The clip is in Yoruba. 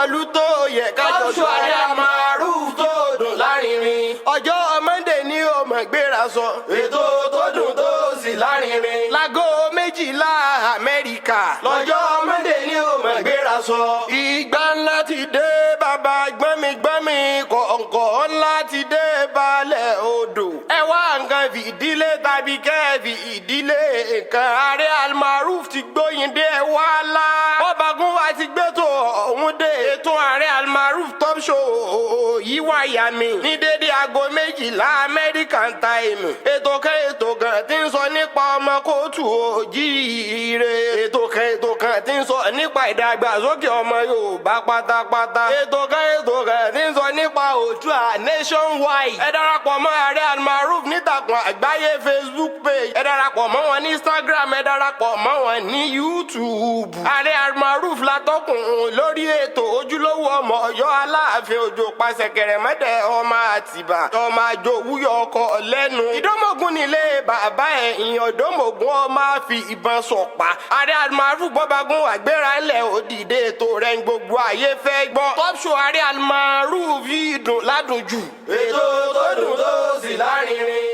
wọ̀lú tó yẹ kájọ. Top Show Ààrẹ Almaroof tó dùn lárinrin. Ọjọ́ Monday ni ó mọ̀ gbéra sọ. Ètò tó dùn tó sì lárinrin. Láago 12 Amẹ́ríkà. Lọ́jọ́ Monday ni ó mọ̀ gbéra sọ. Ìgbà ńlá ti dé, bàbá gbọ́nmi gbọ́nmi, kọ̀ǹkọ̀ ńlá ti dé balẹ̀ odò. Ẹ wá nǹkan fìdílé tàbí kẹ́ẹ̀fì ìdílé nǹkan. Ààrẹ Almaroof ti gbóyin dé, ẹ wá lá. Bọ́bagún wa ti gbé tó ọ̀hún dé. Ètò Ààrẹ Almaroof Top Show yìí wáyà mi. Ní dédé aago 12 American time. Ètò kan, ètò kan tí ń sọ nípa ọmọ kóòtù òjíire. Ètò kan, ètò kan tí ń sọ nípa ìdàgbàsókè ọmọ Yorùbá pátápátá. Ètò kan, ètò kan tí ń sọ nípa Oòduà nationwide. Ẹ darapọ̀ mọ́ Ààrẹ Almaroof nítàkùn àgbáyé Facebook page. Ẹ darapọ̀ mọ́ wọn ní Instagram. Ẹ darapọ̀ mọ́ wọn ní YouTube. Ààrẹ Almaroof látọ́kùn lórí ètò, ojúlówó ọmọ Ọ̀yọ́ Aláàfin Òjò pàṣẹkẹrẹ mẹ́tẹ̀, ọmọ Àtìbà, ọmọ àjòwúyọ ọkọ lẹ́nu. Ìdómògùn nílé bàbá ẹ̀, ìyàn Ìdómògùn, ọmọ àfi ìbọn sọ̀pá. Ààrẹ Almaroof bọ́bagún àgbéra ńlẹ̀ òdìdé, ètò rẹ̀ ń gbogbo ayé fẹ́ gbọ́. Top Show Ààrẹ Almaroof yìí dùn ládùn jù. Ètò tó dùn tó sì lárinrin.